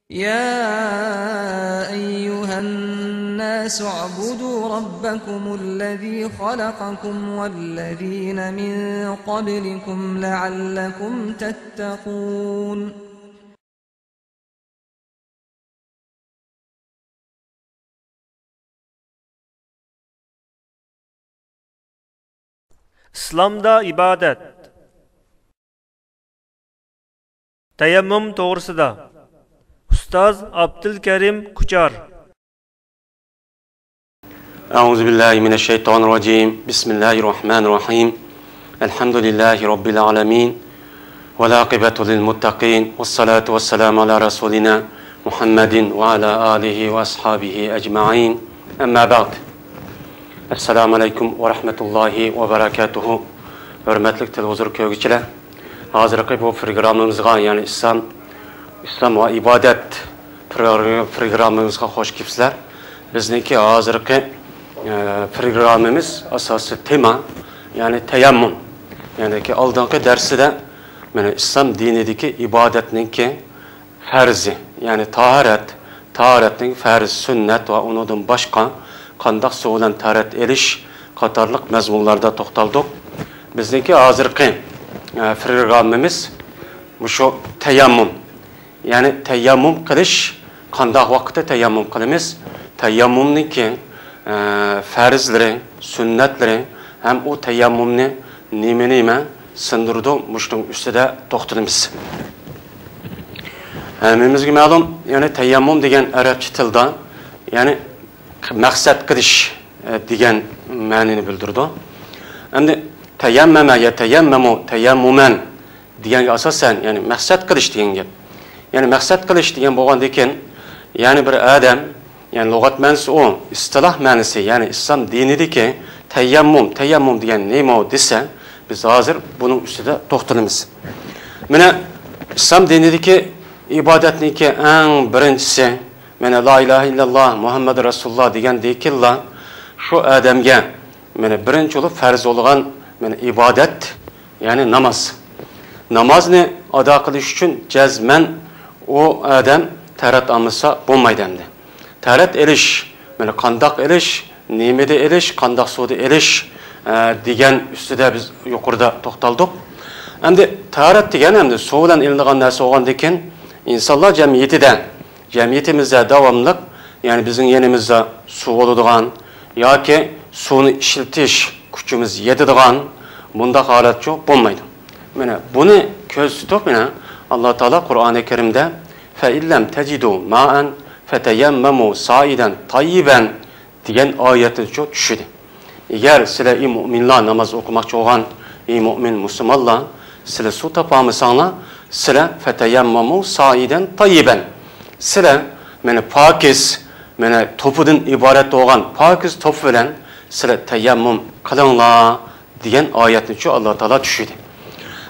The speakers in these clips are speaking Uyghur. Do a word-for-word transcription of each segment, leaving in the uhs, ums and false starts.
يا أيها الناس اعبدوا ربكم الذي خلقكم والذين من قبلكم لعلكم تتقون. ئىسلامدا ئىبادەت. تەيەممۇم توغرىسىدا ئۇستاز ئابدۇلكەرىم كۇچار. أعوذ بالله من الشيطان الرجيم. بسم الله الرحمن الرحيم. الحمد لله رب العالمين. والعاقبة للمتقين. والصلاة والسلام على رسولنا محمد وعلى آله وأصحابه أجمعين. أما بعد. السلام عليكم ورحمة الله وبركاته. ھۆرمەتلىك تېلېۋىزور كۆرگۈچىلەر، ھازىرقى بۇ پروگراممىمىزغا، يەنى ئىسلام، ئىسلام ۋە ئىبادەت پرو-، پروگراممىمىزغا خوش كېلىپسىلەر. بىزنىڭكى ھازىرقى، ئە، پروگراممىمىز ئاساسىي تېما، يەنى تەيەممۇم. يەنىكى ئالدىنقى دەرسىدە مانا ئىسلام دىنىدىكى ئىبادەتنىڭكى پەرزى، يەنى تاھارەت، تاھارەتنىڭ پەرز، سۈننەت ۋە ئۇنىڭدىن باشقا قانداق سۇ بىلەن تاھارەت ئېلىش قاتارلىق مەزمۇنلاردا توختالدۇق. بىزنىڭكى ھازىرقى، ئە، پروگراممىمىز مۇشۇ تەيەممۇم. يەنى تەيەممۇم قىلىش، قانداق ۋاقىتتا تەيەممۇم قىلىمىز؟ تەيەممۇمنىڭكى، ئە، پەرزلىرى، سۈننەتلىرى ھەم ئۇ تەيەممۇمنى نېمە-نېمە سىڭدۈرىدۇ، مۇشۇنىڭ ئۈستىدە توختىلىمىز. ھەممىمىزگە مەلۇم، يەنى تەيەممۇم دېگەن ئەرەبچە تىلدا، يەنى مەقسەت قىلىش، ئە، دېگەن مەنىنى بىلدۈرىدۇ. ئەمدى تەيەممەمە يەتەيەممەمۇ تەيەممۇمەن دېگەنگە ئاساسەن، يەنى مەقسەت قىلىش دېگەن گەپ. يەنى مەقسەت قىلىش دېگەن بولغاندىكىن، يەنى بىر ئادەم، يەنى لۇغەت مەنىسى ئۇ، ئىستىلاھ مەنىسى، يەنى ئىسلام دىنىدىكى تەيەممۇم، تەيەممۇم دېگەن نېمە دېسە، بىز ھازىر بۇنىڭ ئۈستىدە توختىلىمىز. مانا ئىسلام دىنىدىكى ئىبادەتنىڭكى ئەڭ بىرىنچىسى، مانا لا ئىلاھە ئىللاللا مۇھەممەد رەسۇلۇللا دېگەندىكىنلا شۇ ئادەمگە مانا بىرىنچى بولۇپ پەرز بولغان مانا ئىبادەت، يەنى ناماز. نامازنى ئادا قىلىش ئۈچۈن جەزمەن ئۇ ئادەم تەھارەت ئالمىسا بولمايدۇ ئەمدى. تەھارەت ئېلىش، مانا قانداق ئېلىش، نېمىدە ئېلىش، قانداق سۇدا ئېلىش، ئە، دېگەن ئۈستىدە بىز يۇقىرىدا توختالدۇق. ئەمدى تەھارەت دېگەن ئەمدى سۇ بىلەن ئېلىنىدىغان نەرسە بولغاندىكىن، ئىنسانلار جەمئىيىتىدە جەمئىيىتىمىزدە داۋاملىق، يەنى بىزنىڭ يېنىمىزدا سۇ بولىدىغان ياكى سۇنى ئىشلىتىش كۈچىمىز يېتىدىغان بۇنداق ھالەتچۇ بولمايدۇ. مانا بۇنى كۆزدە تۇتۇپ، مانا ئاللا تائالا قۇرئانى كەرىمدە فَإِن لَّمْ تَجِدُوا مَاءً فَتَيَمَّمُوا صَعِيدًا طَيِّبًا دېگەن ئايەتنىچۇ چۈشۈردى. ئەگەر سىلەر، ئى مۇئمىنلار، ناماز ئوقۇماقچى بولغان، ئى مۇئمىن مۇسۇلمانلار، سىلەر سۇ تاپالمىساڭلار، سىلەر فەتەيەممەمۇ سائىدەن تەييىبەن. سىلەر مانا پاكىز، مانا توپىدىن ئىبارەت بولغان پاكىز توپا بىلەن سىلەر تەيەممۇم قىلىڭلار دېگەن ئايەتنىچۇ ئاللا تائالا چۈشۈردى.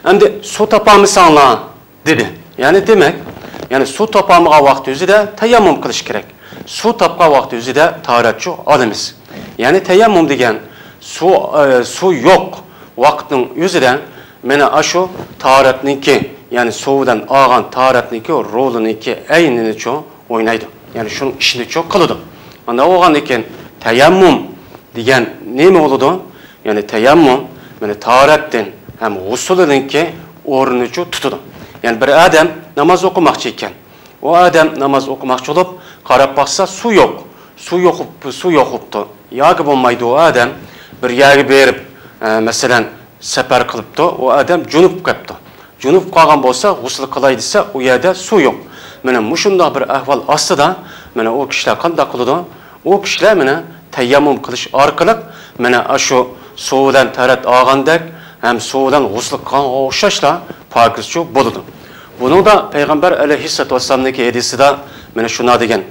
ئەمدى سۇ تاپالمىساڭلار، دېدى. يەنى دېمەك، يەنى سۇ تاپالمىغان ۋاقىت ئۆزىدە تەيەممۇم قىلىش كېرەك. سۇ تاپقان ۋاقىت ئۆزىدە تاھارەتچۇ ئالىمىز. يەنى تەيەممۇم دېگەن سۇ، ئە، سۇ يوق ۋاقىتنىڭ ئۆزىدە مانا ئاشۇ تاھارەتنىڭكى، يەنى سۇ بىلەن ئالغان تاھارەتنىڭكى رولىنىڭكى ئەينىنىچۇ ئوينايدۇ. يەنى شۇنىڭ ئىشىنىچۇ قىلىدۇ. ئانداق بولغاندىكىن تەيەممۇم دېگەن نېمە بولىدۇ؟ يەنى تەيەممۇم، يەنى تاھارەتتىن ھەم غۇسۇلىنىڭكى ئورنىنىچۇ تۇتىدۇ. يەنى بىر ئادەم ناماز ئوقۇماقچى ئىكەن. ئۇ ئادەم ناماز ئوقۇماقچى بولۇپ، قاراپ باقسا، سۇ يوق. سۇ يوقۇپ، سۇ يوقۇپتۇ. ياكى بولمايدۇ، ئۇ ئادەم بىر يەرگە بېرىپ، ئە، مەسىلەن، سەپەر قىلىپتۇ. ئۇ ئادەم جۇنۇپ قېپتۇ. جۇنۇپ قالغان بولسا، غۇسۇل قىلاي دېسە، ئۇ يەردە سۇ يوق. مانا مۇشۇنداق بىر ئەھۋال ئاستىدا، مانا ئۇ كىشىلەر قانداق قىلىدۇ؟ ئۇ كىشىلەر مانا تەيەممۇم قىلىش ئارقىلىق، مانا ئاشۇ سۇ بىلەن تەھارەت ئالغاندەك ھەم سۇ بىلەن غۇسۇل قىلغانغا ئوخشاشلا پاكىزچۇ بولىدۇ. بۇنىڭدا پەيغەمبەر ئەلەيھىسسالاتۇ ۋەسسالامنىڭكى ھەدىسىدا مانا شۇنداق دېگەن: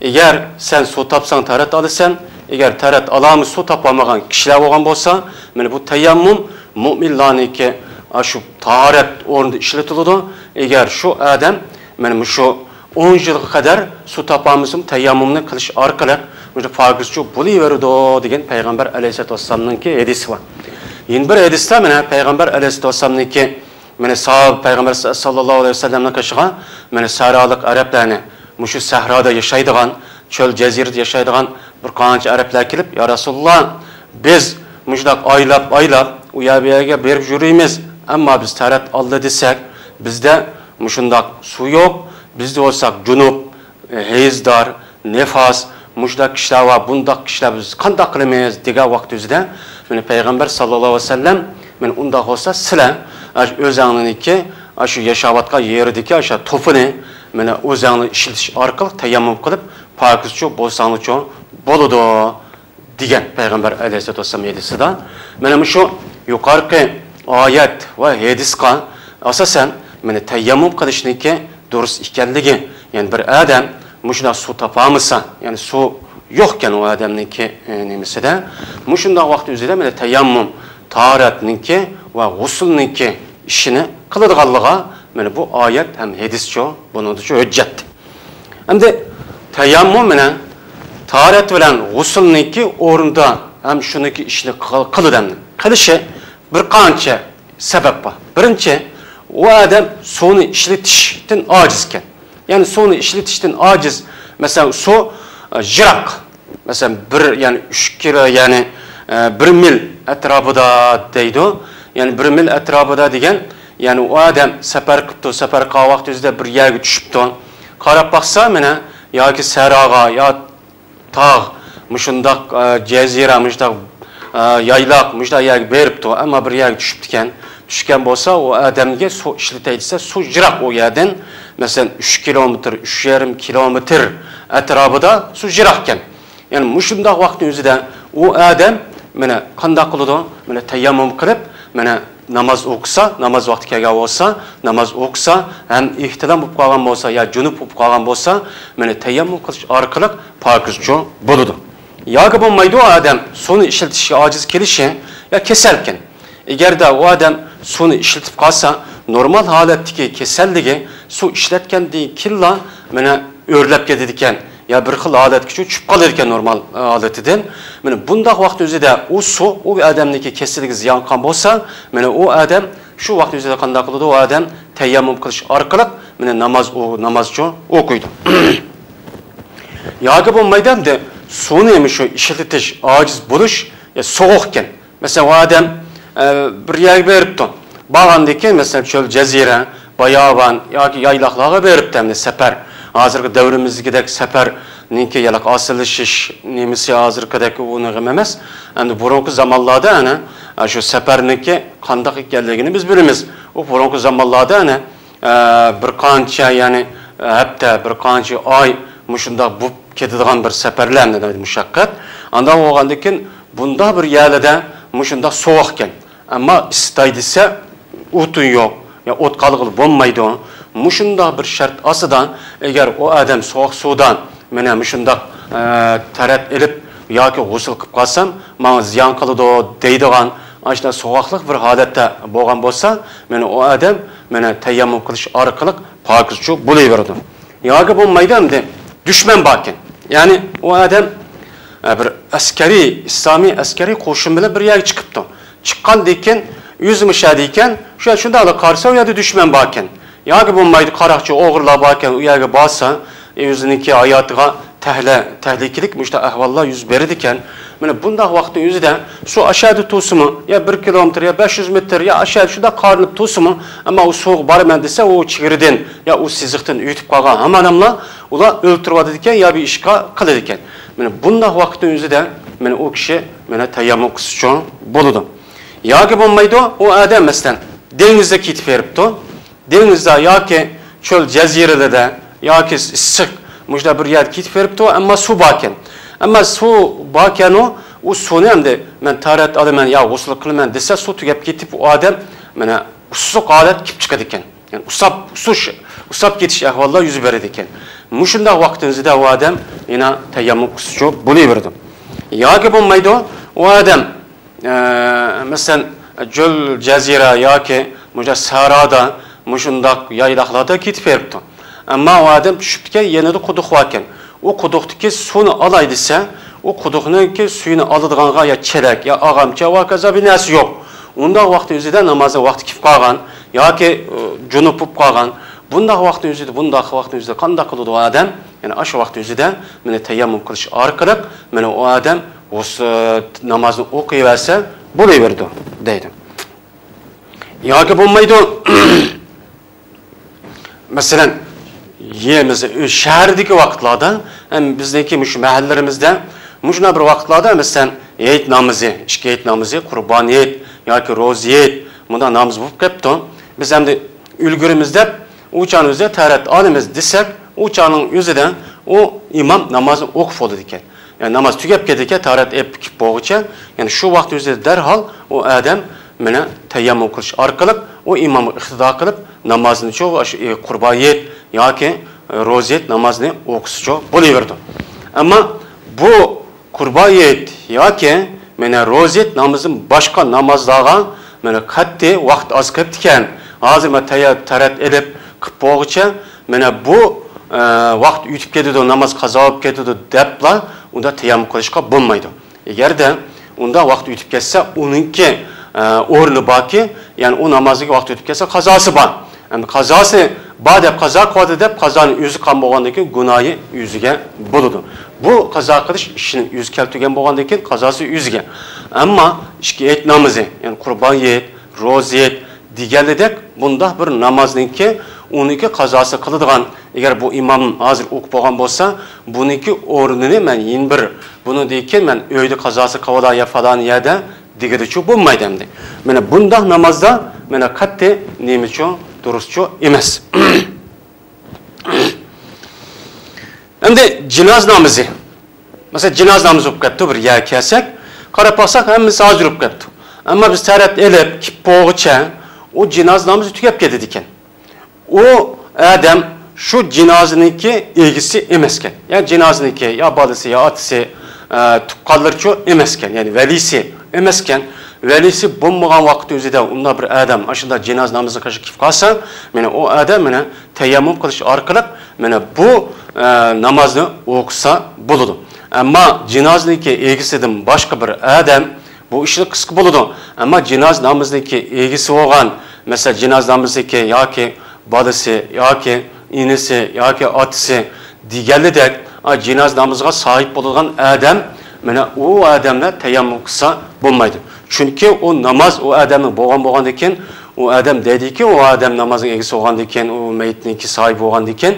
ئەگەر سەن سۇ تاپساڭ تەھارەت ئالىسەن، ئەگەر تەھارەت ئالالماي سۇ تاپالمىغان كىشىلەر بولغان بولسا، مانا بۇ تەيەممۇم مۇئمىنلارنىڭكى ئاشۇ تاھارەت ئورنىدا ئىشلىتىلىدۇ. ئەگەر شۇ ئادەم مانا مۇشۇ ئون يىلغا قەدەر سۇ تاپالمىسىمۇ تەيەممۇمنى قىلىش ئارقىلىق مۇشۇ پاكىزچۇ بولۇۋېرىدۇ دېگەن پەيغەمبەر ئەلەيھىسسالاتۇ ۋەسسالامنىڭكى ھەدىسى بار. يەنە بىر ھەدىستە مانا پەيغەمبەر ئەلەيھىسسالاتۇ ۋەسسالامنىڭكى مانا ساھابە پەيغەمبەر ساللاللاھۇ ئەلەيھى ۋەسەللەمنىڭ قېشىغا مانا سەھرالىق ئەرەبلەرنى مۇشۇ سەھرادا ياشايدىغان، چۆل جەزىرىدە ياشايدىغان بىر قانچە ئەرەبلەر كېلىپ، يا رەسۇلۇللا، بىز مۇشۇنداق ئايلاپ، ئايلاپ ئۇ يەر بۇ يەرگە بېرىپ يۈرىمىز، ئەمما بىز تەرەت ئالدى دېسەك، بىزدە مۇشۇنداق سۇ يوق، بىزدە بولساق جۇنۇپ، ھەيزدار، نىفاس، مۇشۇنداق كىشىلەر بار، بۇنداق كىشىلەر، بىز قانداق قىلىمىز دېگەن ۋاقىت ئۆزىدە، مانا پەيغەمبەر ساللاللاھۇ ئەلەيھى ۋەسەللەم، مانا ئۇنداق بولسا سىلەر ئاشۇ ئۆزەڭلىكى، ئاشۇ ياشاۋاتقان يېرىدىكى ئاشۇ توپىنى، مانا ئۆزەڭلار ئىشلىتىش ئارقىلىق تەيەممۇم قىلىپ پاكىزچۇ بولساڭلارچۇ بولىدۇ، دېگەن پەيغەمبەر ئەلەيھىسسالاتۇ ۋەسسالام ھەدىسىدە. مانا مۇشۇ يۇقىرىقى ئايەت ۋە ھەدىسقا ئاساسەن، مانا تەيەممۇم قىلىشنىڭكى دۇرۇس ئىكەنلىكى، يەنى بىر ئادەم مۇشۇنداق سۇ تاپالمىسا، يەنى سۇ يوقكەن ئۇ ئادەمنىڭكى، ئە، نېمىسىدە، مۇشۇنداق ۋاقىت ئۆزىدە مانا تەيەممۇم، تاھارەتنىڭكى ۋە غۇسۇلنىڭكى ئىشىنى قىلىدىغانلىقىغا مانا بۇ ئايەت ھەم ھەدىسچۇ، بۇنىڭدىچۇ ھۆججەت. ئەمدى تەيەممۇم بىلەن تاھارەت بىلەن غۇسۇلنىڭكى ئورنىدا ھەم شۇنىڭكى ئىشىنى قىل-، قىلىدۇ ئەمدى. قىلىشى بىر قانچە سەۋەب بار. بىرىنچى، ئۇ ئادەم سۇنى ئىشلىتىشتىن ئاجىزكەن. يەنى سۇنى ئىشلىتىشتىن ئاجىز. مەسىلەن، سۇ، ئە، يىراق. مەسىلەن، بىر، يەنى ئۈچ كىلو، يەنى، ئە، بىر مىل ئەتراپىدا دەيدۇ. يەنى بىر مىل ئەتراپىدا دېگەن، يەنى ئۇ ئادەم سەپەر قىپتۇ، سەپەر قىلغان ۋاقتى ئۆزىدە بىر يەرگە چۈشۈپتۇ. قاراپ باقسا، مانا، ياكى سەھراغا، يا تاغ، مۇشۇنداق، ئە، جەزىرە، مۇشۇنداق، ئە، يايلاق، مۇشۇنداق يەرگە بېرىپتۇ، ئەمما بىر يەرگە چۈشۈپتىكەن. چۈشكەن بولسا، ئۇ ئادەمگە سۇ ئىشلىتەي دېسە، سۇ يىراق ئۇ يەردىن. مەسىلەن، ئۈچ كىلومېتىر، ئۈچ يېرىم كىلومېتىر ئەتراپىدا سۇ يىراقكەن. يەنى مۇشۇنداق ۋاقىتنىڭ ئۆزىدە ئۇ ئادەم مانا قانداق قىلىدۇ؟ مانا تەيەممۇم قىلىپ، مانا ناماز ئوقۇسا، ناماز ۋاقتى كەلگەن بولسا، ناماز ئوقۇسا، ھەم ئېھتىلام بولۇپ قالغان بولسا يا جۇنۇپ بولۇپ قالغان بولسا، مانا تەيەممۇم قىلىش ئارقىلىق پاكىزچۇ بولىدۇ. ياكى بولمايدۇ، ئۇ ئادەم سۇنى ئىشلىتىشكە ئاجىز كېلىشى يا كېسەلكەن. ئەگەردە ئۇ ئادەم سۇنى ئىشلىتىپ قالسا، نورمال ھالەتتىكى كېسەللىكى سۇ ئىشلەتكەندىن كېيىنلا مانا ئۆرلەپ كېتىدىكەن. يا بىر خىل ھالەتكىچۇ چۈشۈپ قالىدىكەن نورمال، ئە، ھالىتىدىن. مانا بۇنداق ۋاقىت ئۆزىدە ئۇ سۇ ئۇ ئادەمنىڭكى كېسىلىگە زىيان قىلغان بولسا، مانا ئۇ ئادەم شۇ ۋاقىت ئۆزىدە قانداق قىلىدۇ؟ ئۇ ئادەم تەيەممۇم قىلىش ئارقىلىق مانا ناماز ئو-، نامازچۇ ئوقۇيدۇ. ياكى بولمايدۇ ئەمدى سۇنى مۇشۇ ئىشلىتىش ئاجىز بولۇش، يا سوغۇقكەن. مەسىلەن، ئۇ ئادەم، ئە، بىر يەرگە بېرىپتۇ. بارغاندىن كېيىن، مەسىلەن، چۆل، جەزىرە، باياۋان ياكى يايلاقلارغا بېرىپتۇ ئەمدى سەپەر. ھازىرقى دەۋرىمىزدىكىدەك سەپەرنىڭكى يالاق ئاسىلىشىش نېمىسى ھازىرقىدەك ئۇنىڭ غېمى ئەمەس. ئەمدى بۇرۇنقى زامانلاردا ئەنە، ئە، شۇ سەپەرنىڭكى قانداق ئىكەنلىكىنى بىز بىلىمىز. ئۇ بۇرۇنقى زامانلاردا ئەنە، ئە، بىر قانچە، يەنى، ئە، ھەپتە، بىر قانچە ئاي مۇشۇنداق بولۇپ كېتىدىغان بىر سەپەرلەر ئەمدى مۇشەققەت. ئانداق بولغاندىن كېيىن بۇنداق بىر يەرلەردە مۇشۇنداق سوغۇقكەن. ئەمما ئىسسىتاي دېسە، ئوتۇن يوق، يا ئوت قالغىلى بولمايدۇ. مۇشۇنداق بىر شەرت ئاستىدا، ئەگەر ئۇ ئادەم سوغۇق سۇدا، مانا مۇشۇنداق، ئە، تەرەت ئېلىپ ياكى غۇسۇل قىلىپ قالسام، ماڭا زىيان قىلىدۇ دەيدىغان، ئاشۇنداق سوغۇقلۇق بىر ھالەتتە بولغان بولسا، مانا ئۇ ئادەم، مانا تەيەممۇم قىلىش ئارقىلىق پاكىزچۇ بولۇۋېرىدۇ. ياكى بولمايدۇ ئەمدى، دۈشمەن باركەن. يەنى ئۇ ئادەم، ئە، بىر ئەسكەرىي، ئىسلامىي ئەسكەرىي قوشۇن بىلەن بىر يەرگە چىقىپتۇ. چىققاندىن كېيىن ئۆزىمۇ شەدىكەن، شۇ شۇنداقلا قارىسا، ئۇ يەردە دۈشمەن باركەن. ياكى بولمايدۇ، قاراقچى ئوغرىلار باركەن، ئۇ يەرگە بارسا، ئۆزىنىڭكى ھاياتىغا تەھلە-، تەھلىكىلىك مۇشۇنداق ئەھۋاللار يۈز بېرىدىكەن. مانا بۇنداق ۋاقىتنىڭ ئۆزىدە سۇ ئاشەدە تۇرسىمۇ، يا بىر كىلومېتىر، يا بەش يۈز مېتىر، يا ئاشەدە شۇنداق قارىلىپ تۇرسىمۇ، ئەمما ئۇ سۇغا بارىمەن دېسە، ئۇ چېگرىدىن يا ئۇ سىزىقتىن ئۆتۈپ قالغان ھامان ئادەملەر ئۇلار ئۆلتۈرۈۋاتىدىكەن يا بىر ئىشقا قىلىدىكەن. مانا بۇنداق ۋاقىتنىڭ ئۆزىدە مانا ئۇ كىشى مانا تەيەممۇم قىلسىچۇ بولىدۇ. ياكى بولمايدۇ، ئۇ ئادەم مەسىلەن دېڭىزدا كېتىپ بېرىپتۇ. دېڭىزدا ياكى چۆل جەزىرىلىرىدە ياكى ئىسسىق مۇشۇنداق بىر يەردە كېتىپ بېرىپتۇ، ئەمما سۇ باركەن. ئەمما سۇ باركەنۇ، ئۇ سۇنى ئەمدى مەن تاھارەت ئالىمەن يا غۇسۇل قىلىمەن دېسە، سۇ تۈگەپ كېتىپ، ئۇ ئادەم مانا ئۇسسۇق ھالەت كېلىپ چىقىدىكەن. يەنى ئۇسساپ، ئۇسسۇش-، ئۇسساپ كېتىش ئەھۋاللار يۈز بېرىدىكەن. مۇشۇنداق ۋاقىتنىڭ ئۆزىدە ئۇ ئادەم يەنە تەيەممۇم قىلسىچۇ بولۇۋېرىدۇ. ياكى بولمايدۇ، ئۇ ئادەم، ئە، مەسىلەن، چۆل جەزىرە ياكى مۇشۇ سەھرادا، مۇشۇنداق يايلاقلاردا كېتىپ بېرىپتۇ. ئەمما ئۇ ئادەم چۈشۈپتىكەن، يېنىدا قۇدۇق باركەن. ئۇ قۇدۇقتىكى سۇنى ئالاي دېسە، ئۇ قۇدۇقنىڭكى سۈيىنى ئالىدىغانغا يا چېلەك، يا ئاغامچا ۋە ھاكازا بىر نەرسە يوق. ئۇنداق ۋاقىتنىڭ ئۆزىدە نامازنىڭ ۋاقتى كېلىپ قالغان ياكى، ئۇ، جۇنۇپ بولۇپ قالغان. بۇنداق ۋاقىتنىڭ ئۆزىدە، بۇنداق ۋاقىتنىڭ ئۆزىدە قانداق قىلىدۇ ئۇ ئادەم؟ يەنى ئاشۇ ۋاقىت ئۆزىدە مانا تەيەممۇم قىلىش ئارقىلىق مانا ئۇ ئادەم غۇسۇل نامازنى ئوقۇيۋەرسە بولۇۋېرىدۇ دەيدۇ. ياكى بولمايدۇ. مەسىلەن، يېرىمىز شەھەردىكى ۋاقىتلاردا، ھەم بىزنىڭكى مۇشۇ مەھەللىلىرىمىزدە مۇشۇنداق بىر ۋاقىتلاردا، مەسىلەن، ھېيت نامىزى، ئىككى ھېيت نامىزى، قۇربان ھېيت ياكى روزا ھېيت، مۇنداق نامىز بولۇپ قېپتۇ. بىز ئەمدى ئۈلگۈرىمىز دەپ، ئۇ چاغنىڭ ئۆزىدە تەھارەت ئالىمىز دېسەك، ئۇ چاغنىڭ ئۆزىدە ئۇ ئىمام نامازنى ئوقۇپ بولىدىكەن. يەنى ناماز تۈگەپ كېتىدىكەن، تاھارەت ئېلىپ كېلىپ بولغۇچە، يەنى شۇ ۋاقىت ئۆزىدە دەرھال ئۇ ئادەم مانا تەيەممۇم قىلىش ئارقىلىق ئۇ ئىمامغا ئىقتىدا قىلىپ نامازنىچۇ، ئاشۇ، ئى، قۇربان ھېيت ياكى، ئى، روزا ھېيت نامازنى ئوقۇسىچۇ بولۇۋېرىدۇ. ئەمما بۇ قۇربان ھېيت ياكى مانا روزا ھېيت نامىزىدىن باشقا نامازلارغا مانا قەتئىي ۋاقىت ئاز قېپتىكەن. ھازىر مانا تەييار تاھارەت ئېلىپ قىلىپ بولغۇچە مانا بۇ، ئى، ۋاقىت ئۆتۈپ كېتىدۇ، ناماز قازا بولۇپ كېتىدۇ دەپلا ئۇندا تەيەممۇم قىلىشقا بولمايدۇ. ئەگەردە ئۇنداق ۋاقىت ئۆتۈپ كەتسە، ئۇنىڭكى، ئە، ئورنى باركى، يەنى ئۇ نامازنىڭكى ۋاقتى ئۆتۈپ كەتسە، قازاسى بار. ئەمدى قازاسى بار دەپ قازا قىلىۋاتىدۇ دەپ، قازانى ئۆزى قىلغان بولغاندىن كېيىن گۇناھى ئۆزىگە بولىدۇ. بۇ قازا قىلىش ئىشىنى ئۆزى كەلتۈرگەن بولغاندىن كېيىن قازاسى ئۆزىگە. ئەمما ئىككى ھېيت نامىزى، يەنى قۇربان ھېيت، روزا ھېيت، دېگەنلىدەك، بۇنداق بىر نامازنىڭكى، ئۇنىڭكى قازاسى قىلىدىغان، ئەگەر بۇ ئىمام ھازىر ئوقۇپ بولغان بولسا، بۇنىڭكى ئورنىنى مەن يەنە بىر، بۇنىڭدىن كېيىن مەن ئۆيدە قازاسى قىلىۋالاي يا پالان يەردە دېگىلىچۇ بولمايدۇ ئەمدى. مانا بۇنداق نامازدا مانا قەتئىي نېمىچۇ، دۇرۇسچۇ ئەمەس. ئەمدى جىنازا نامىزى. مەسىلەن، جىنازا نامىزى بولۇپ كەتتى، بىر يەرگە كەلسەك، قاراپ باقساق، ھەممىسى ھازىر بولۇپ كەتتى. ئەمما بىز تاھارەت ئېلىپ، كېلىپ بولغۇچە ئۇ جىنازا نامىزى تۈگەپ كېتىدىكەن. ئۇ ئادەم شۇ جىنازىنىڭكى ئىگىسى ئەمەسكەن. يا جىنازىنىڭكى يا بالىسى، يا ئاتىسى، ئە، تۇغقانلىرىچۇ ئەمەسكەن. يەنى ۋەلىسى ئەمەسكەن. ۋەلىسى بولمىغان ۋاقىت ئۆزىدە ئۇنداق بىر ئادەم ئاشۇنداق جىنازا نامىزىغا قېلىپ قالسا، مانا ئۇ ئادەم مانا تەيەممۇم قىلىش ئارقىلىق مانا بۇ، ئە، نامازنى ئوقۇسا بولىدۇ. ئەمما جىنازىنىڭكى ئىگىسىدىن باشقا بىر ئادەم بۇ ئىشنى قىلسا بولىدۇ. ئەمما جىنازا نامىزىنىڭكى ئىگىسى بولغان، مەسىلەن، جىنازا نامىزىنىڭكى ياكى بالىسى، ياكى ئىنىسى، ياكى ئاتىسى دېگەنلىدەك، ئا، جىنازا نامىزىغا ساھىب بولىدىغان ئادەم، مانا ئۇ ئادەملەر تەيەممۇم قىلسا بولمايدۇ. چۈنكى ئۇ ناماز ئۇ ئادەمنىڭ بولغان، بولغاندىن كېيىن، ئۇ ئادەم دەيدىكى، ئۇ ئادەم نامازنىڭ ئىگىسى بولغاندىن كېيىن، ئۇ مەيىتنىڭكى ساھىبى بولغاندىن كېيىن،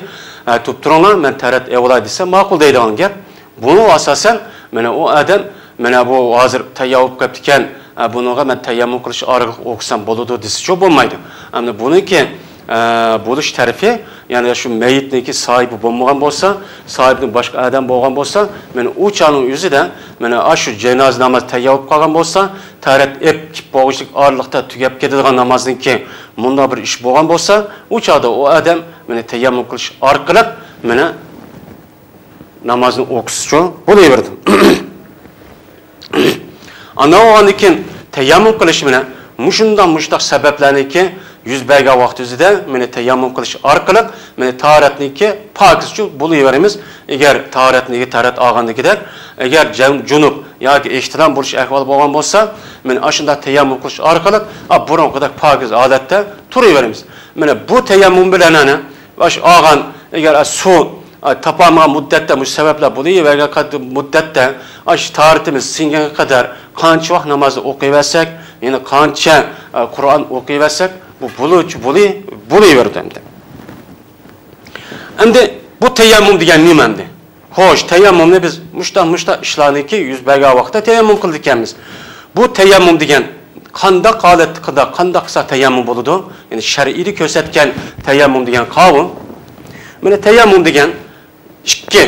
ئە، تۇرۇپ تۇرۇڭلار، مەن تاھارەت ئېلىۋالاي دېسە، ماقۇل دەيدىغان گەپ. بۇنىڭغا ئاساسەن، مانا ئۇ ئادەم، مانا بۇ ھازىر تەييار بولۇپ قېپتىكەن، ئە، بۇنىڭغا مەن تەيەممۇم قىلىش ئارقىلىق ئوقۇسام بولىدۇ دېسىچۇ بولمايدۇ. ئەمدى بۇنىڭكى، ئە، بولۇش تەرىپى، يەنى شۇ مەيىتنىڭكى ساھىبى بولمىغان بولسا، ساھىبىدىن باشقا ئادەم بولغان بولسا، مانا ئۇ چاغنىڭ ئۆزىدە، مانا ئاشۇ جىنازا ناماز تەييار بولۇپ قالغان بولسا، تاھارەت ئېلىپ كېلىپ بولغۇچىلىك ئارىلىقتا تۈگەپ كېتىدىغان نامازنىڭكى مۇنداق بىر ئىش بولغان بولسا، ئۇ چاغدا ئۇ ئادەم مانا تەيەممۇم قىلىش ئارقىلىق مانا نامازنى ئوقۇسىچۇ بولۇۋېرىدۇ. ئاندىن بولغاندىن كېيىن تەيەممۇم قىلىش مانا مۇشۇنداق، مۇشۇنداق سەۋەبلەرنىڭكى يۈز بەرگەن ۋاقتىمىزدا مانا تەيەممۇم قىلىش ئارقىلىق مانا تاھارەتنىڭكى پاكىزچۇ بولۇۋېرىمىز. ئەگەر تاھارەتنىڭكى تاھارەت ئالغاندىكىدەك، ئەگەر جەن-، جۇنۇپ ياكى ئېھتىلام بولۇش ئەھۋالى بولغان بولسا، مانا ئاشۇنداق تەيەممۇم قىلىش ئارقىلىق، ئا، بۇرۇنقىدەك پاكىز ھالەتتە تۇرۇۋېرىمىز. مانا بۇ تەيەممۇم بىلەن ئەنە ئاشۇ ئالغان، ئەگەر سۇ، ئا، تاپالمىغان مۇددەتتە، مۇشۇ سەۋەبلەر بولۇۋەرگەن قەد-، مۇددەتتە، ئاشۇ تاھارىتىمىز سىڭگەنگە قەدەر قانچە ۋاق نامازنى ئوقۇۋەرسەك، يەنى قانچە، ئا، قۇرئان ئوقۇۋەرسەك، بۇ بولۇچ-، بولۇ-، بولۇۋېرىدۇ ئەمدى. ئەمدى بۇ تەيەممۇم دېگەن نېمە ئەمدى؟ خوش، تەيەممۇمنى بىز مۇشتا، مۇشتا ئىشلارنىكى يۈز بەرگەن ۋاقىتتا تەيەممۇم قىلىدىكەنمىز. بۇ تەيەممۇم دېگەن قانداق ھالەتتە، قانداق، قانداق قىلسا تەيەممۇم بولىدۇ؟ يەنى شەرئىيدە كۆرسەتكەن تەيەممۇم دېگەن قاۋۇ. مانا تەيەممۇم دېگەن ئىككى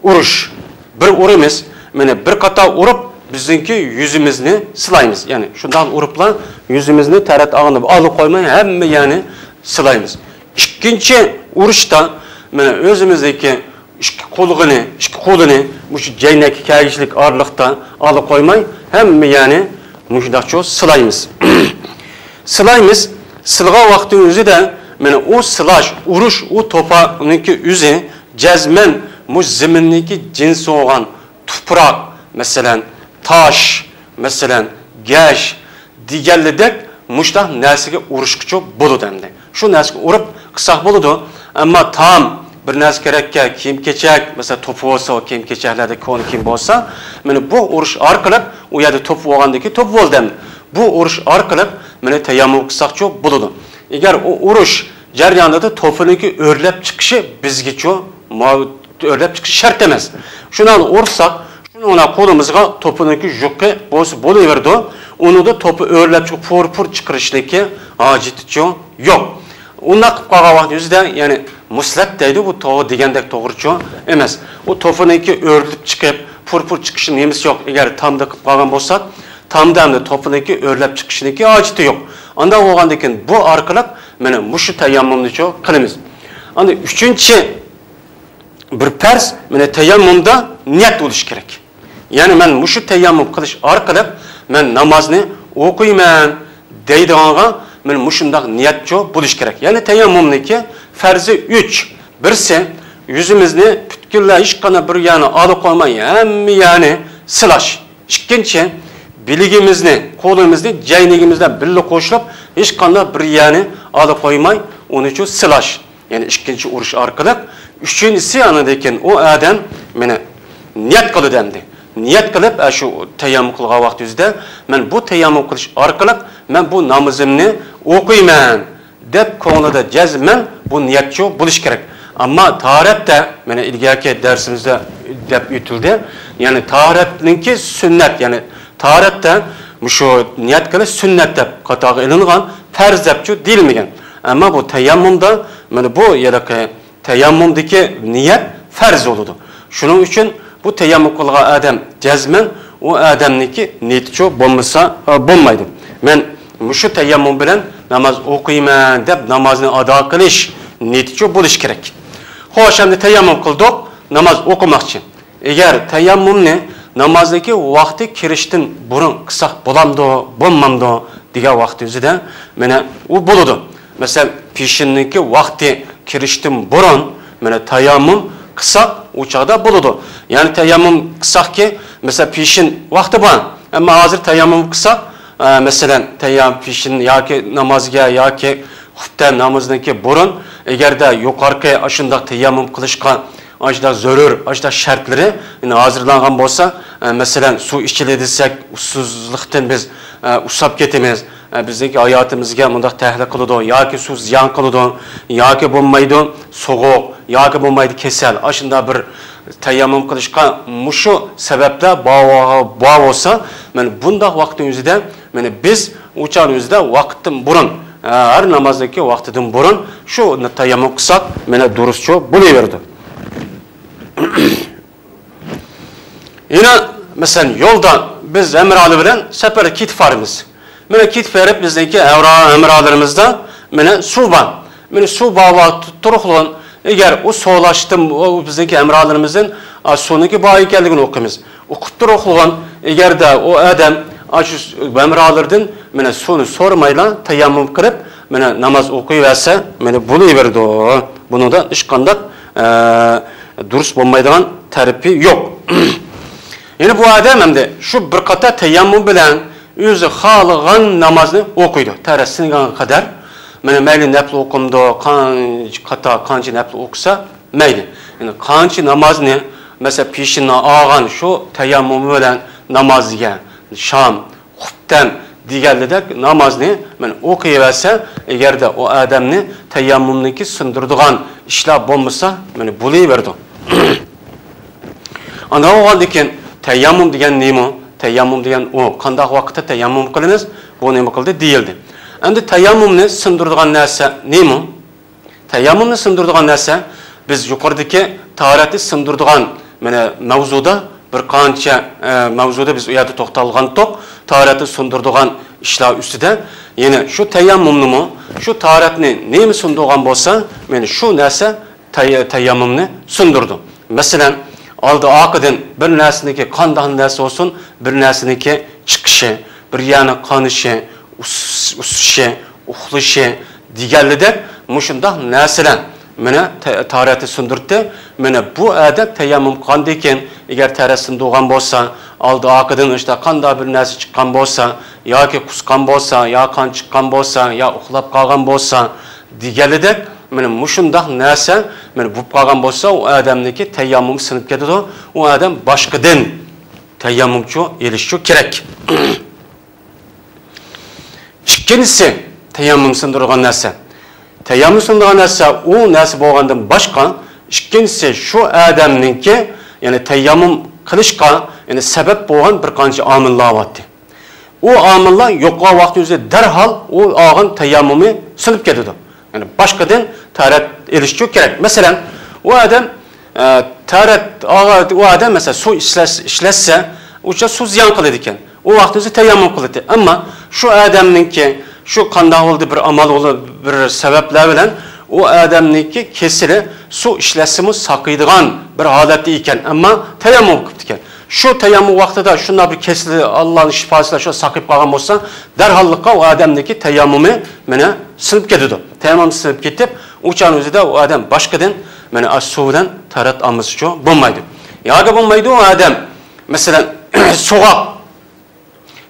ئۇرۇش. بىر ئۇرىمىز، مانا بىر قاتار ئۇرۇپ، بىزنىڭكى يۈزىمىزنى سىلايمىز. يەنى شۇنداق ئۇرۇپلا يۈزىمىزنى تەرەت ئاغىنىپ ئالا قويماي ھەممە يەرنى سىلايمىز. ئىككىنچى ئۇرۇشتا مانا ئۆزىمىزنىڭكى ئىككى قۇلىقىنى، ئىككى قولىنى مۇشۇ جەينەككە كەلگۈچىلىك ئارىلىقتا ئالا قويماي، ھەممە يەرنى مۇشۇنداقچۇ سىلايمىز. سىلايمىز. سىلىغان ۋاقتىنىڭ ئۆزىدە مانا ئۇ سىلاش، ئۇرۇش، ئۇ توپانىڭكى ئۆزى جەزمەن مۇشۇ زېمىننىڭكى جىنسى بولغان تۇپراق، مەسىلەن، تاش، مەسىلەن، گەش، دېگەنلىدەك مۇشۇنداق نەرسىگە ئۇرۇشقىچۇ بولىدۇ ئەمدى. شۇ نەرسىگە ئۇرۇپ قىلساق بولىدۇ. ئەمما تام بىر نەرسە كېرەككەن، كىيىم-كېچەك، مەسىلەن، توپا بولسا، ئۇ كىيىم-كېچەكلەردە كونا كىيىم بولسا، مانا بۇ ئۇرۇش ئارقىلىق، ئۇ يەردە توپا بولغاندىن كېيىن توپا بولدى ئەمدى. بۇ ئۇرۇش ئارقىلىق مانا تەيەممۇم قىلساقچۇ بولىدۇ. ئەگەر ئۇ ئۇرۇش جەريانىدا توپىنىڭكى ئۆرلەپ چىقىشى بىزگىچۇ ماۋۇ ئۆرلەپ چىقىشى شەرت ئەمەس. شۇنىڭ ئۇرساق، شۇنىڭ بىلەن قولىمىزغا توپىنىڭكى يۇقى بولسا بولۇۋېرىدۇ. ئۇنىڭدا توپا ئۆرلەپ چىقىپ پۇر-پۇر چىقىرىشنىڭكى ھاجىتىچۇ يوق. ئۇنداق قىلىپ قالغان ۋاقتىمىزدا، يەنى مۇسلەت دەيدۇ، بۇ توغرا دېگەندەك توغرىچۇ ئەمەس. ئۇ توپىنىڭكى ئۆرلىپ چىقىپ پۇر-پۇر چىقىشى نېمىسى يوق. ئەگەر تامدا قىلىپ قالغان بولساق، تامدا ئەمدى توپىنىڭكى ئۆرلەپ چىقىشىنىڭكى ھاجىتى يوق. ئانداق بولغاندىن كېيىن بۇ ئارقىلىق مانا مۇشۇ تەيەممۇمنىچۇ قىلىمىز. ئاندىن ئۈچىنچى بىر پەرز، مانا تەيەممۇمدا نىيەت بولۇشى كېرەك. يەنى مەن مۇشۇ تەيەممۇم قىلىش ئارقىلىق مەن نامازنى ئوقۇيمەن دەيدىغانغا مانا مۇشۇنداق نىيەتچۇ بولۇشى كېرەك. يەنى تەيەممۇمنىڭكى پەرزى ئۈچ. بىرسى، يۈزىمىزنى پۈتكۈللەي ھېچقانداق بىر يەرنى ئالا قويماي ھەممە يەرنى سىلاش. ئىككىنچى، بىلىگىمىزنى، قولىمىزنى جەينىگىمىز بىلەن بىللە قوشۇلۇپ، ھېچقانداق بىر يەرنى ئالا قويماي ئۇنىچۇ سىلاش. يەنى ئىككىنچى ئۇرۇش ئارقىلىق. ئۈچىنچىسى، ئاندىن كېيىن ئۇ ئادەم مانا نىيەت قىلىدۇ ئەمدى. نىيەت قىلىپ، ئە، شۇ تەيەممۇم قىلغان ۋاقتىمىزدا مەن بۇ تەيەممۇم قىلىش ئارقىلىق مەن بۇ نامىزىمنى ئوقۇيمەن دەپ كۆڭلىدە جەزمەن بۇ نىيەتچۇ بولۇش كېرەك. ئەمما تاھارەتتە، مانا ئىلگەركى دەرسىمىزدە دەپ ئۆتۈلدى. يەنى تاھارەتنىڭكى سۈننەت، يەنى تاھارەتتە مۇشۇ نىيەت قىلىش سۈننەت دەپ قاتارغا ئېلىنغان، پەرز دەپچۇ دېيىلمىگەن. ئەمما بۇ تەيەممۇمدا، مانا بۇ ھېلىقى تەيەممۇمدىكى نىيەت پەرز بولىدۇ. شۇنىڭ ئۈچۈن بۇ تەيەممۇم قىلغان ئادەم جەزمەن ئۇ ئادەمنىڭكى نىيىتىچۇ بولمىسا، ئە، بولمايدۇ. مەن مۇشۇ تەيەممۇم بىلەن ناماز ئوقۇيمەن دەپ نامازنى ئادا قىلىش نىيىتىچۇ بولۇش كېرەك. خوش، ئەمدى تەيەممۇم قىلدۇق، ناماز ئوقۇماقچى. ئەگەر تەيەممۇمنى نامازنىڭكى ۋاقتى كىرىشتىن بۇرۇن قىلساق بولامدۇ، بولمامدۇ دېگەن ۋاقتى ئۆزىدە، مانا، ئۇ بولىدۇ. مەسىلەن، پېشىننىڭكى ۋاقتى كىرىشتىن بۇرۇن، مانا، تەيەممۇم قىلساق، ئۇ چاغدا بولىدۇ. يەنى تەيەممۇم قىلساقكى، مەسىلەن، پېشىن ۋاقتى بار. ئەمما ھازىر تەيەممۇم قىلساق، ئە، مەسىلەن، تەيەم-، پېشىن ياكى نامازغا ياكى خۇپتەن نامىزىنىڭكى بۇرۇن، ئەگەردە يۇقىرىقى ئاشۇنداق تەيەممۇم قىلىشقا ئاشۇنداق زۆرۈر، ئاشۇنداق شەرتلىرى، يەنى ھازىرلانغان بولسا، ئە، مەسىلەن، سۇ ئىچىلى دېسەك، ئۇسسۇزلۇقتىن بىز، ئە، ئۇسساپ كېتىمىز. ئە، بىزنىڭكى ھاياتىمىزگە مۇنداق تەھلىكە قىلىدۇ، ياكى سۇ زىيان قىلىدۇ، ياكى بولمايدۇ سوغۇق، ياكى بولمايدۇ كېسەل. ئاشۇنداق بىر تەيەممۇم قىلىشقا مۇشۇ سەۋەبلەر بار، بار بولسا، مانا بۇنداق ۋاقىتنىڭ ئۆزىدە، مانا بىز ئۇ چاغنىڭ ئۆزىدە ۋاقىتتىن بۇرۇن، ھەر نامازنىڭكى ۋاقتىدىن بۇرۇن شۇ تەيەممۇم قىلساق، مانا دۇرۇسچۇ بولۇۋېرىدۇ. يەنە، مەسىلەن، يولدا بىز ھەمراھلار بىلەن سەپەرگە كېتىپ بارىمىز. مانا كېتىپ بېرىپ، بىزنىڭكى ھەمراھ-، ھەمراھلىرىمىزدا مانا سۇ بار. مانا سۇ بار ۋاقىت تۇرۇقلۇغان، ئەگەر ئۇ سوراشتىن، ئۇ بىزنىڭكى ھەمراھلىرىمىزدىن، ئا، سۇنىڭكى بار ئىكەنلىكىنى ئوقۇيمىز. ئۇقۇپ تۇرۇقلۇغان، ئەگەردە ئۇ ئادەم ئاشۇ ھەمراھلىرىدىن مانا سۇنى سورىمايلا تەيەممۇم قىلىپ، مانا ناماز ئوقۇيۋەرسە، مانا بولۇۋېرىدۇ. بۇنىڭدا ھېچقانداق، ئە، دۇرۇس بولمايدىغان تەرىپى يوق. يەنە بۇ ئادەم ئەمدى شۇ بىر قاتار تەيەممۇم بىلەن ئۆزى خالىغان نامازنى ئوقۇيدۇ. تەرەت سىنغانغا قەدەر، مانا مەيلى نەپلى ئوقۇمدۇ، قانچە قاتا، قانچە نەپلى ئوقۇسا مەيلى. يەنى قانچە نامازنى، مەسىلەن، پېشىنى ئالغان شۇ تەيەممۇمى بىلەن نامازىگە، شام، خۇپتەن دېگەنلىدەك نامازنى مانا ئوقۇيۋەرسە، ئەگەردە ئۇ ئادەمنى تەيەممۇمنىڭكى سۇندۇرىدىغان ئىشلار بولمىسا، مانا بولۇۋېرىدۇ. ئانداق بولغاندىكىن، تەيەممۇم دېگەن نېمە؟ تەيەممۇم دېگەن ئۇ قانداق ۋاقىتتا تەيەممۇم قىلىمىز؟ بۇ نېمە قىلدى؟ دېيىلدى. ئەمدى تەيەممۇمنى سۇندۇرىدىغان نەرسە نېمە؟ تەيەممۇمنى سۇندۇرىدىغان نەرسە، بىز يۇقىرىدىكى تاھارەتنى سۇندۇرىدىغان، مانا، مەۋزۇدا بىر قانچە، ئە، مەۋزۇدا بىز ئۇ يەردە توختالغانتۇق، تاھارەتنى سۇندۇرىدىغان ئىشلار ئۈستىدە. يەنە شۇ تەيەممۇمنىمۇ، شۇ تاھارەتنى نېمە سۇندۇرغان بولسا، مانا شۇ نەرسە تەي-، تەيەممۇمنى سۇندۇرىدۇ. مەسىلەن، ئالدى ئارقىدىن بىر نەرسىنىڭكى، قانداق نەرسە بولسۇن، بىر نەرسىنىڭكى چىقىشى، بىر يەرنىڭ قانىشى، ئۇس-، ئۇسسىشى، ئۇخلىشى دېگەنلىدەك مۇشۇنداق نەرسىلەر مانا تا-، تاھارەتنى سۇندۇرتتى. مانا بۇ ئادەم تەيەممۇم قىلغاندىن كېيىن، ئەگەر تەھارەت سۇندۇرغان بولسا، ئالدى ئارقىدىن ئىشتا قانداق بىر نەرسە چىققان بولسا، ياكى قۇسقان بولسا، يا قان چىققان بولسا، يا ئۇخلاپ قالغان بولسا دېگەنلىدەك، مانا مۇشۇنداق نەرسە مانا بولۇپ قالغان بولسا، ئۇ ئادەمنىڭكى تەيەممۇمى سىنىپ كېتىدۇ. ئۇ ئادەم باشقىدىن تەيەممۇمچۇ ئېلىشچۇ كېرەك. ئىككىنچىسى، تەيەممۇم سىندۇرغان نەرسە. تەيەممۇم سىندۇرغان نەرسە ئۇ نەرسە بولغاندىن باشقا، ئىككىنچىسى شۇ ئادەمنىڭكى، يەنى تەيەممۇم قىلىشقا، يەنى سەۋەب بولغان بىر قانچە ئامىللار بارتى. ئۇ ئامىللار يوقالغان ۋاقتى ئۆزى دەرھال ئۇ ئالغان تەيەممۇمى سىنىپ كېتىدۇ. يەنى باشقىدىن تەرەت ئېلىشچۇ كېرەك. مەسىلەن، ئۇ ئادەم، ئە، تەرەت ئالغان، ئۇ ئادەم، مەسىلەن، سۇ ئىشلەس-، ئىشلەتسە، ئۇ سۇ زىيان قىلىدىكەن. ئۇ ۋاقىت ئۆزى تەيەممۇم قىلىدۇ. ئەمما شۇ ئادەمنىڭكى شۇ قانداق بولدى، بىر ئامال بولدى، بىر سەۋەبلەر بىلەن ئۇ ئادەمنىڭكى كېسىلى سۇ ئىشلەتسىمۇ ساقىيدىغان بىر ھالەتتە ئىكەن، ئەمما تەيەممۇم قىپتىكەن. شۇ تەيەممۇم ۋاقتىدا شۇنداق بىر كېسىلى، ئاللانىڭ شىپاسى بىلەن شۇ ساقىيىپ قالغان بولسا، دەرھاللىققا ئۇ ئادەمنىڭكى تەيەممۇمى مانا سىنىپ كېتىدۇ. تەيەممۇم سىنىپ كېتىپ، ئۇ چاغنىڭ ئۆزىدە ئۇ ئادەم باشقىدىن مانا ئاشۇ سۇ بىلەن تەرەت ئالمىسىچۇ بولمايدۇ. ياكى بولمايدۇ، ئۇ ئادەم، مەسىلەن، سوغۇق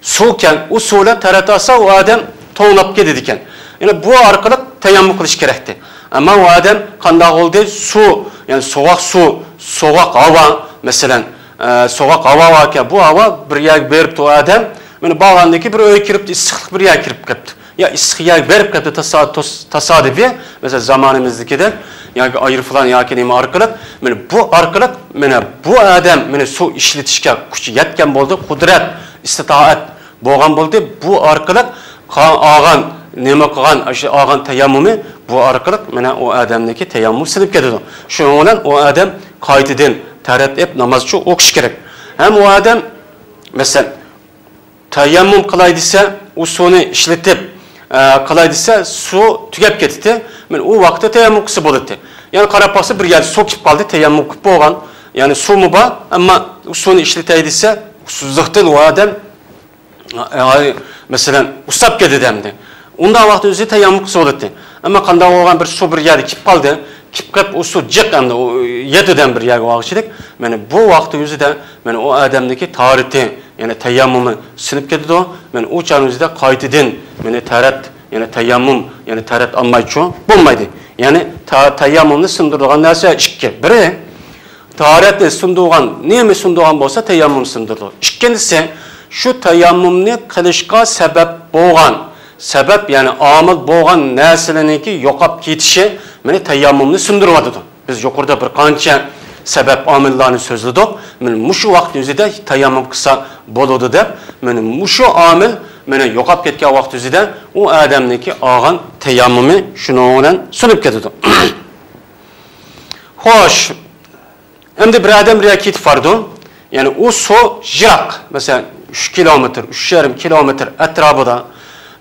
سۇكەن، ئۇ سۇ بىلەن تەرەت ئالسا، ئۇ ئادەم توڭلاپ كېتىدىكەن. يەنى بۇ ئارقىلىق تەيەممۇم قىلىش كېرەكتى. ئەمما ئۇ ئادەم قانداق بولدى؟ سۇ، يەنى سوغۇق سۇ، سوغۇق ھاۋا، مەسىلەن، ئە، سوغۇق ھاۋا باركەن، بۇ ھاۋا بىر يەرگە بېرىپتۇ ئۇ ئادەم. مانا بارغاندىن كېيىن بىر ئۆيگە كىرىپتۇ، ئىسسىقلىق بىر يەرگە كىرىپ قېپتۇ. يا ئىسسىق يەرگە بېرىپ قېپتۇ تاسا-، توس-، تاسادىپىي، مەسىلەن، زامانىمىزدىكىدەك، ياكى ئايروپىلان ياكى نېمە ئارقىلىق، مانا بۇ ئارقىلىق، مانا بۇ ئادەم، مانا سۇ ئىشلىتىشكە كۈچى يەتكەن بولدى، قۇدرەت، ئىستىتائەت بولغان بولدى. بۇ ئارقىلىق قا-، ئالغان، نېمە قىلغان، ئاشۇ ئالغان تەيەممۇمى بۇ ئارقىلىق، مانا ئۇ ئادەمنىڭكى تەيەممۇمى سىنىپ كېتىدۇ. شۇنىڭ بىلەن ئۇ ئادەم قايتىدىن تەرەت ئېلىپ نامازچۇ ئوقۇش كېرەك. ھەم ئۇ ئادەم، مەسىلەن، تەيەممۇم قىلاي دېسە، ئۇ سۇنى ئىشلىتىپ، ئە، قىلاي دېسە، سۇ تۈگەپ كېتىتتى. مانا ئۇ ۋاقىتتا تەيەممۇم قىلسا بولاتتى. يەنى قاراپ باقسا، بىر يەردە سۇ كېلىپ قالدى، تەيەممۇم قىلىپ بولغان. يەنى سۇمۇ بار، ئەمما ئۇ سۇنى ئىشلىتەي دېسە، ئۇسسۇزلۇقتىن ئۇ ئادەم، ئە، مەسىلەن، ئۇسساپ كېتىدۇ ئەمدى. ئۇنداق ۋاقىتتا ئۆزى تەيەممۇم قىلسا بولاتتى. ئەمما قانداق بولغان بىر سۇ بىر يەردە كېلىپ قالدى، كېلىپ قېلىپ ئۇ سۇ جىق ئەمدى، ئۇ يەتىدۇ بىر يەرگە بارغۇچىلىك. مانا بۇ ۋاقىتتا ئۆزىدە، مانا ئۇ ئادەمنىڭكى تاھارىتى، يەنى تەيەممۇمى سىنىپ كېتىدۇ. مانا ئۇ چاغنىڭ ئۆزىدە قايتىدىن، مانا تەرەت، يەنى تەيەممۇم، يەنى تەرەت ئالمايچۇ بولمايدۇ. يەنى تا-، تەيەممۇمنى سىندۇرىدىغان نەرسە ئىككى. بىرى، تاھارەتنى سۇندۇرغان، نېمە سۇندۇرغان بولسا، تەيەممۇم سۇندۇرىدۇ. ئىككىنچىسى، شۇ تەيەممۇمنى قىلىشقا سەۋەب بولغان، سەۋەب، يەنى ئامىل بولغان نەرسىلەرنىڭكى يوقاپ كېتىشى مانا تەيەممۇمنى سۇندۇرۇۋاتىدۇ. بىز يۇقىرىدا بىر قانچە سەۋەب ئامىللارنى سۆزلىدۇق. مانا مۇشۇ ۋاقىت ئۆزىدە تەيەممۇم قىلسا بولىدۇ دەپ، مانا مۇشۇ ئامىل مانا يوقاپ كەتكەن ۋاقىت ئۆزىدە ئۇ ئادەمنىڭكى ئالغان تەيەممۇمى شۇنىڭ بىلەن سۇنۇپ كېتىدۇ. خوش. ئەمدى بىر ئادەم بىر يەرگە كېتىپ بارىدۇ. يەنى ئۇ سۇ يىراق، مەسىلەن، ئۈچ كىلومېتىر، ئۈچ يېرىم كىلومېتىر ئەتراپىدا.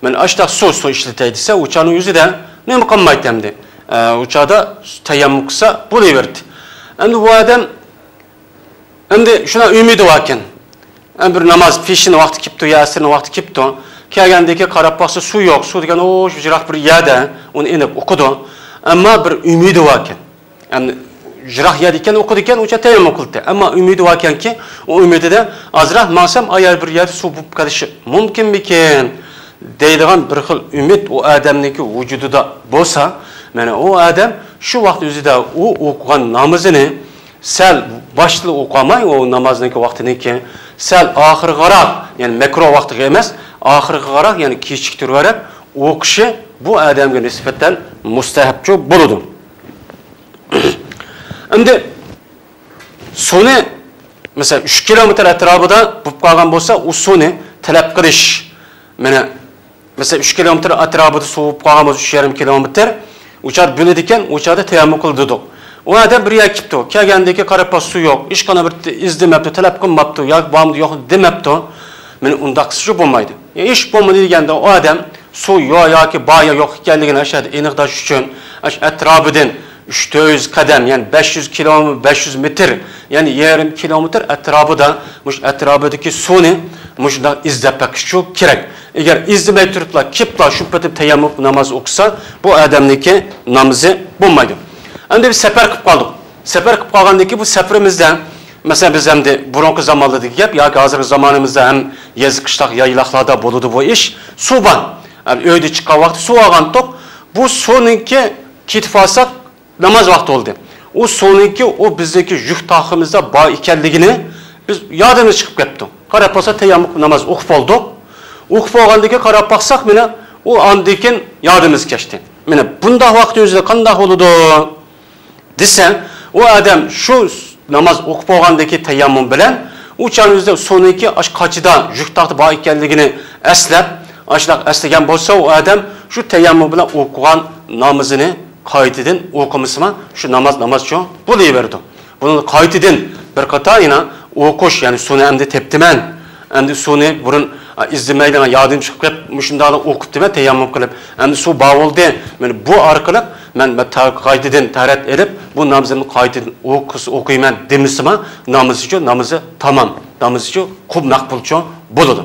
مەن ئاشتاق سۇ، سۇ ئىشلىتەي دېسە، ئۇ چاغنىڭ ئۆزىدە نېمە قىلمايتتى ئەمدى؟ ئە، ئۇ چاغدا تەيەممۇم قىلسا بولۇۋېرىدۇ. ئەمدى بۇ ئادەم، ئەمدى شۇنىڭ ئۈمىدى باركەن. ئەمدى بىر ناماز، پېشىن ۋاقتى كېپتۇ يا ئەسىرنىڭ ۋاقتى كېپتۇ. كەلگەندىكى قاراپ باقسا، سۇ يوق. سۇ دېگەن، ئۇ، شۇ يىراق بىر يەردە، ئۇنى ئېنىق ئۇقىدۇ. ئەمما بىر ئۈمىدى باركەن. ئەمدى يىراق يەردە ئىكەن، ئوقۇدىكەن، ئۇچا تەيەممۇم قىلدى. ئەمما ئۈمىدى باركەنكى، ئۇ ئۈمىدىدە ئازراق ماڭسام، ئايال بىر يەردە سۇ بولۇپ قېلىشى مۇمكىنمىكىن دەيدىغان بىر خىل ئۈمىد ئۇ ئادەمنىڭكى ۋۇجۇدىدا بولسا، مانا ئۇ ئادەم شۇ ۋاقىت ئۆزىدە ئۇ ئوقۇغان نامىزىنى سەل باشتىلا ئوقۇماي، ئۇ نامازنىڭكى ۋاقتىنىڭكى سەل ئاخىرغىراق، يەنى مەكرۇھ ۋاقتىغا ئەمەس، ئاخىرغىراق، يەنى كېچىكتۈرۈۋېرىپ ئوقۇشى بۇ ئادەمگە نىسبەتەن مۇستەھەبچۇ بولىدۇ. ئەمدى سۇنى، مەسىلەن، ئۈچ كىلومېتىر ئەتراپىدا بولۇپ قالغان بولسا، ئۇ سۇنى تەلەپ قىلىش، مانا، مەسىلەن، ئۈچ كىلومېتىر ئەتراپىدا سۇ بولۇپ قالغان بولسا، ئۈچ يېرىم كىلومېتىر، ئۇ چاغدا بۆلىدىكەن، ئۇ چاغدا تەيەممۇم قىلىدۇ. ئۇ ئادەم بىر يەرگە كېپتۇ، كەلگەندىكى قاراپ سۇ يوق، ھېچقانداق بىر ئىزدىمەپتۇ، تەلەپ قىلماپتۇ، ياكى بارمىدى، يوقمىدى دېمەپتۇ. مانا ئۇنداق قىلسىچۇ بولمايدۇ. يا ھېچ بولمىدى دېگەندە، ئۇ ئادەم سۇ يو-، ياكى بار يا يوق ئىكەنلىكىنى ئاشۇ يەردە ئېنىقلاش ئۈچۈن، ئاشۇ ئەتراپىدىن ئۈچ تۆت يۈز قەدەم، يەنى بەش يۈز كىلومېتىر، بەش يۈز مېتىر، يەنى يېرىم كىلومېتىر ئەتراپىدا، مۇشۇ ئەتراپىدىكى سۇنى مۇشۇنداق ئىزدەپ بېقىشچۇ كېرەك. ئەگەر ئىزدىمەي تۇرۇپلا، كېپلا شۇ پېتى تەيەممۇم ناماز ئوقۇسا، بۇ ئادەمنىڭكى نامىزى بولمايدۇ. ئەمدى بىز سەپەر قىلىپ قالدۇق. سەپەر قىلىپ قالغاندىن كېيىن بۇ سەپىرىمىزدە، مەسىلەن، بىز ئەمدى بۇرۇنقى زامانلاردىكى گەپ ياكى ھازىرقى زامانىمىزدا ھەم يېزا، قىشلاق، يايلاقلاردا بولىدۇ بۇ ئىش. سۇ بار. ئەمدى ئۆيدە چىققان ۋاقىتتا سۇ ئالغانتۇق. بۇ سۇنىڭكى كېتىپ قالساق، ناماز ۋاقتى بولدى. ئۇ سۇنىڭكى، ئۇ بىزدىكى يۈك تاقىمىزدا بار ئىكەنلىكىنى بىز يادىمىز چىقىپ كەپتۇ. قاراپ باقسا، تەيەممۇم ناماز ئوقۇپ بولدۇق. ئوقۇپ بولغاندىن كېيىن قاراپ باقساق، مانا، ئۇ ئاندىن كېيىن يادىمىز كەچتى. مانا، بۇنداق ۋاقىت ئۆزىدە قانداق بولىدۇ؟ دېسە، ئۇ ئادەم شۇ ناماز ئوقۇپ بولغاندىكى تەيەممۇم بىلەن ئۇ چاغ ئۆزىدە سۇنىڭكى ئاش قاچىدا يۈك تاقتا بار ئىكەنلىكىنى ئەسلەپ، ئاشۇنداق ئەسلىگەن بولسا، ئۇ ئادەم شۇ تەيەممۇم بىلەن ئوقۇغان نامىزىنى قايتىدىن ئوقۇمىسىما، شۇ ناماز نامازچۇ بولۇۋېرىدۇ. بۇنى قايتىدىن بىر قاتا يەنە ئوقۇش، يەنى سۇنى ئەمدى تېپتىمەن، ئەمدى سۇنى بۇرۇن، ئا، ئىزدىمەيدىغان يادىم چىقىپ قېلىپ، مۇشۇنداقلا ئوقۇپتىمەن تەيەممۇم قىلىپ، ئەمدى سۇ بار بولدى، مانا بۇ ئارقىلىق مەن تا-، قايتىدىن تەرەت ئېلىپ، بۇ نامىزىمنى قايتىدىن ئوقۇس-، ئوقۇيمەن دېمىسىما، نامىزىچۇ، نامىزى تامام، نامىزىچۇ، قۇب مەقبۇلچۇ بولىدۇ.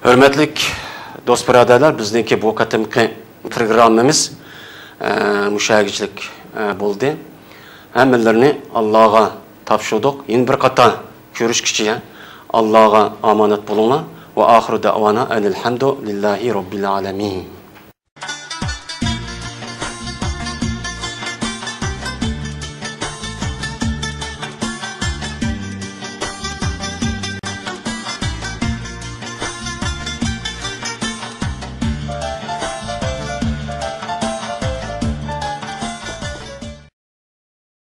ھۆرمەتلىك دوست بۇرادەرلەر، بىزنىڭكى بۇ قېتىمقى پروگراممىمىز، ئە، مۇشۇ يەرگىچىلىك، ئە، بولدى. ھەممىلىرىنى ئاللاغا تاپشۇردۇق. يەنە بىر قاتا كۆرۈشكىچە ئاللاغا ئامانەت بولۇڭلار. ۋە ئاخىرۇ دەئۋانا ئەنىل ھەمدۇ لىللاھى رەببىل ئالەمىن.